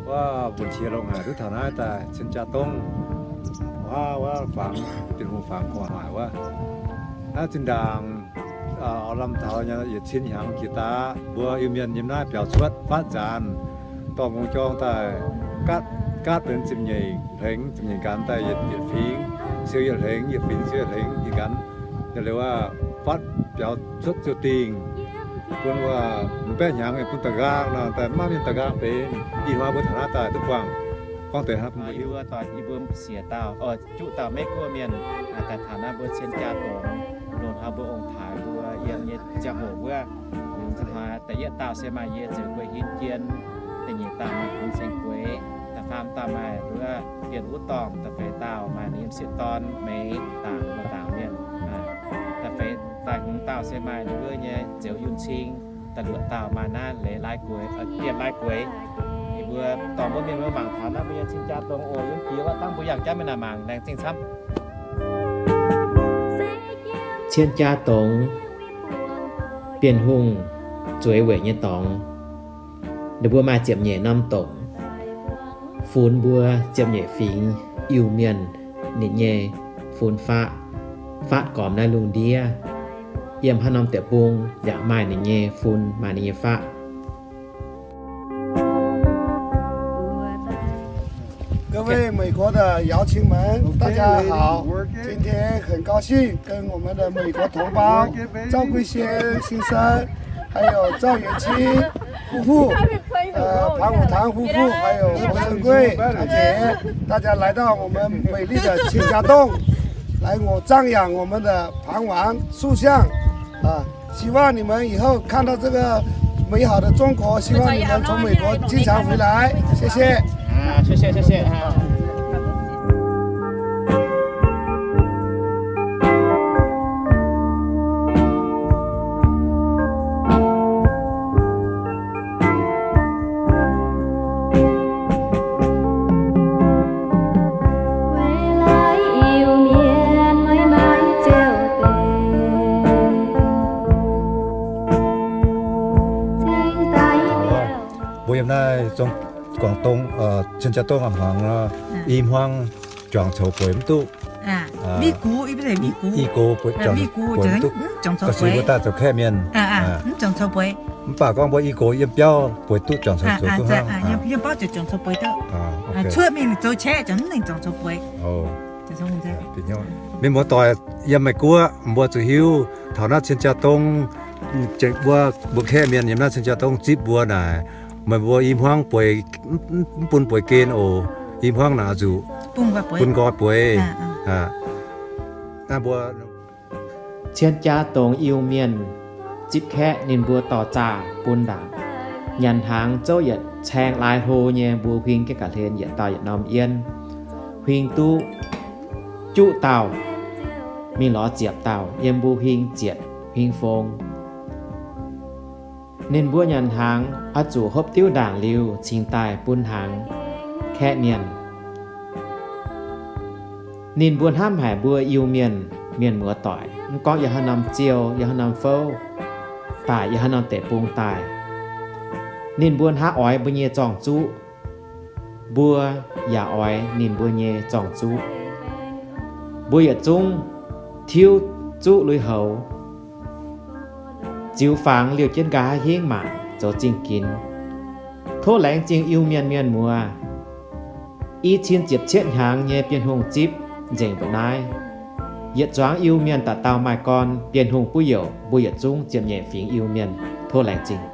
Wuov mbuo qiex longx haic, duqv taux naaiv daaih cien jaa dongv, wuov, wuov fangx, Bienh Hungh fangx gu'nguaaic wuov. Naaiv zinh ndaangc, lamh taux yietc cin hnyangx jiex daaih, mbuo Iu-Mienh yiem naaiv biaux cuotv faatv nzaanx, dorh ngongh jorng daaih, gaatv, gaatv benx ziepc nyeic hlengx, ziepc nyeic nqanx daaih yietc, yietc fingx, siou yietc hlengx, yietc fingx siou yietc hlengx, yietc nqanx, yaac liuz aac, faatv biaux cuotv ziouc dingh, bun wuov m'baeqv hnyangx bun da'nqaang nor, daaih maiv mienh da'nqaang benx. Ih hnoi mbuo taux naaiv daaih duqv buangh gorngv deix hnangv mbuo hiuv. Yie mbuo siec dauh, juqv dauh Meiv-Guoqv mienh daaih taux naaiv mbuo cien jaa dongx, loz-hnoi mbuo ong-taaix mbuo yiem nyei ziangh hoc wuov, ih hnoi da'yietv dauh se maaih yie Ziouc Guei Hin Jien, da'nyeic dauh maaih Kungx Ceng Gueix, da'faam dauh maaih wuov Bienh Uv Dorngh, da'feix dauh maaih ninh yiem sieqv dorn Meix, dangc, dangc mienh. Da'feix, da'hmz dauh se maaih ninh wuov nyei Ziouc Yunh Cing, da'luoqc dauh maaih naaiv Leiz Lai Gueix, Bienh Lai Gueix. Yie mbuo dorh mbuo mienh mbuo mangc taux naaiv mbuo nyei cien jaa dongx oc, yiem jiex wuov dangv mbuo yangh jauv mingh naaic mangc laengz zingh camv. Cien jaa dongx, Bienh Hungh zueiz weic nyei dorngx. Ninh mbuo maaih ziepc nyeic norm dongc, funx mbuo ziepc nyeic fingx Iu-Mienh ninh nyei fun faqv, faatv gormx naaiv lungh ndiev. Yiem haaix norm deic-bung yaac maaih ninh nyei fun, maaih ninh nyei faqv. 各位美国的摇琴们，大家好！今天很高兴跟我们的美国同胞赵桂仙先生，还有赵元清夫妇，呃，庞武堂夫妇，还有洪春贵大姐，大家来到我们美丽的千家洞，来我瞻仰我们的 盘王塑像啊，希望你们以后看到这个美好的中国，希望你们从美国经常回来，谢谢。啊，谢谢，谢谢啊。 Mbuo yiem naaiv Guangv Dong, Cien Jaa Dongh a'hmuangx, i hmuangv juangc coux bueix mv duqv. I gox, i gox juangc coux bueix mv duqv. Ga'sie mbuo daaih zoux kaeqv mienh. Mv baac gorngv mbuo i gox yiem biauv bueix duqv juangc coux zoux duqv hnangv. Cuotv mingh zoux qaqv juangc mv nengc juangc coux bueix. Mienh muoz-doic yiem Meiv Guoqv, mbuo zuqc hiuv taux naaiv Cien Jaa Dongh, mbuo, mbuo kaeqv mienh yiem naaiv Cien Jaa Dongh zipv mbuo naaic, meih mbuo i hmuangv bueix, mv bun bueix gen oc. I hmuangv naaic zuqc bun nqoi bueix. Naaiv mbuo Cien Jaa Dongh Iu-Mienh zipv kaeqv ninh mbuo dorh zaah bun ndaangc. Nyanc hnaangx zouv yietc caeng lai hlo nyei, mbuo huing jienv ga'hlen yietc dauh yietc norm yienv. Huing duqv juqv dauh mingh lorz ziepc dauh, yiem mbuo huing zietc huing fong. Ninh mbuo nyanc hnaangx oix zuqc hopv diuv ndaangc liuz cingx daaih bun hnaangx kaeqv mienh. Ninh mbuo hnamv haic mbuo Iu-Mienh mienh muoz-doic, mv gorngv yiem haaix norm ziou, yiem haaix norm fouv, daaih yiem haaix norm deic-bung daaih. Ninh mbuo hnangv oix mbuo nyei zorng-zuqv, mbuo yaac oix ninh mbuo nyei zorng-zuqv. Mbuo yietc zungv tiuv zuqv lui-houx, ziux fangx liouh jienv nqa'haav hingv mangc zoux zingh ginx. Tov laengz zingh Iu-Mienh mienh muoz. I cin ziepc cietv hnyangx nyei Bienh Hungh zipv nzengc mbuoqc naaiv. Yietc zuangx Iu-Mienh dauh dauh maaih gorn Bienh Hungh buv youc, mbuo yietc zungv ziepc nyeic fingx Iu-Mienh. Tov laengz zingh.